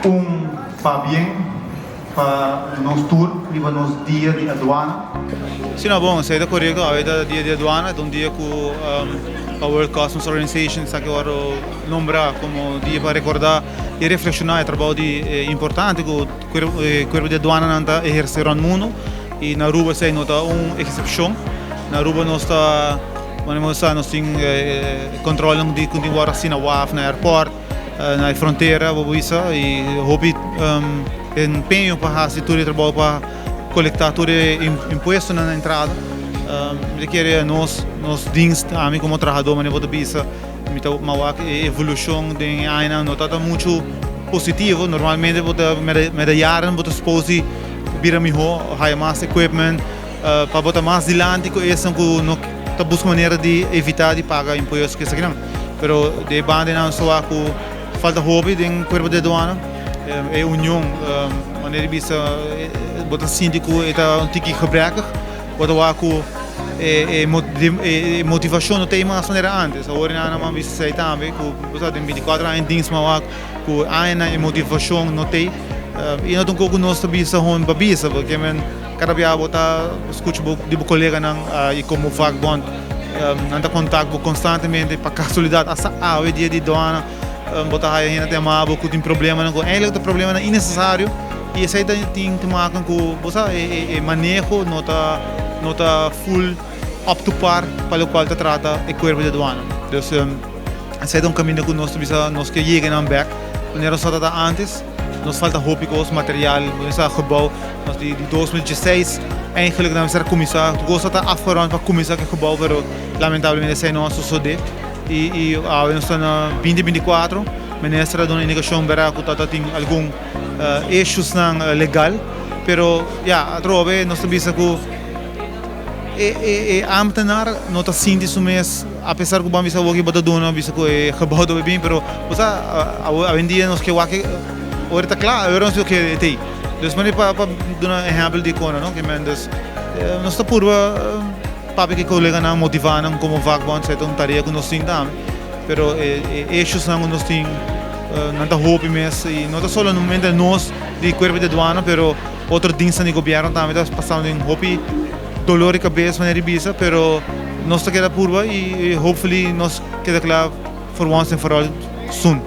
Un pabien pa nos tur riba nos Dia di Aduana. Si no bon, esei ta korekto, awe ta Dia di Aduana, ta un dia ku pa World Customs Organization esaki wòrdu nombrá komo dia pa rekordá i reflekshoná e trabou di importante ku kuerpo di aduananan ta ehersé rònt mundu i na Aruba esei no ta un eksepshon. Na Aruba nos ta, manera bo sa, nos tin kòntròlnan ku tin wòrdu hasi na waf, na airport. Na e frontera bo bisa y hopi empeño pa haci tur e trabou pa colecta tur e impuestonan na entrada. Mi ta kere nos nos dienst ami como trahador manera bo ta bisa mi ta wak e evolucion den e añanan no ta mucho positivo. Normalmente bo ta meda jaren bo ta suppose di bira miho haya mas equipment pa bo ta mas dilanti cu esnan cu no ta busca manera di evita di paga impuesto kesakinan. Pero di e banda nan so wak ku falta hopi den kuerpo di aduana. E union, manera di bisa, bo ta sinti ku e ta un tiki gebrekkig. Bo ta wak ku e motivashon no ta e mas manera antes. Awor nan a bisa esei tambe ku bo sa den 24 aña dins mi a wak ku añanan e motivashon no t'ei. I no ta un kos ku nos ta bisa hon pa bisa, pasobra men kada bia bo ta skucha di bo koleganan i komo vakbond. Nan ta kontak bo konstantemente pa kasualidat asta awe dia di duana bo ta haya hende ta yama bo ku tin problemanan ku eigenlijk ta problemanan innesesario i esei ta tin te maken ku bo sa e maneho no ta no ta full up to par pa lokual ta trata e kuerpo di aduana. Dus esei ta un kaminda ku nos ta bisa nos ke yega nan bek manera nos tabata antes. Nos falta hopi kos, material, bo sa gebouw nos di 2016 eigenlijk nan mester a kuminsá, tur kos ta afgerond pa kuminsá ku e gebouw pero lamentablemente esei no a sosodé i i awe nos ta na 2024 minister a duna indikashon bera ku ta tin algun issuesnan legal pero ya atrobe nos ta bisa ku E e ambtenaar no ta sinti su mes, apesar ku bo a bisa awor ki bo ta duna, bisa ku e gebouw ta bin, pero bo sa awendia nos ke wak ora ta kla, ora nos ke tei. Dus mane pa pa duna ehèmpel di kona no, ke men dus nos ta purba papia ku e koleganan, motivá nan komo vakbond, esei ta un tarea ku nos tin tambe, pero e e issuesnan ku nos tin nan ta hopi mes i no ta solamente nos di kuerpo di aduana pero. Otro dienstnan di gobierno tambe ta pasando den hopi dolor di cabes manera di bisa, pero nos ta keda purba y hopefully nos keda cla for once and for all soon.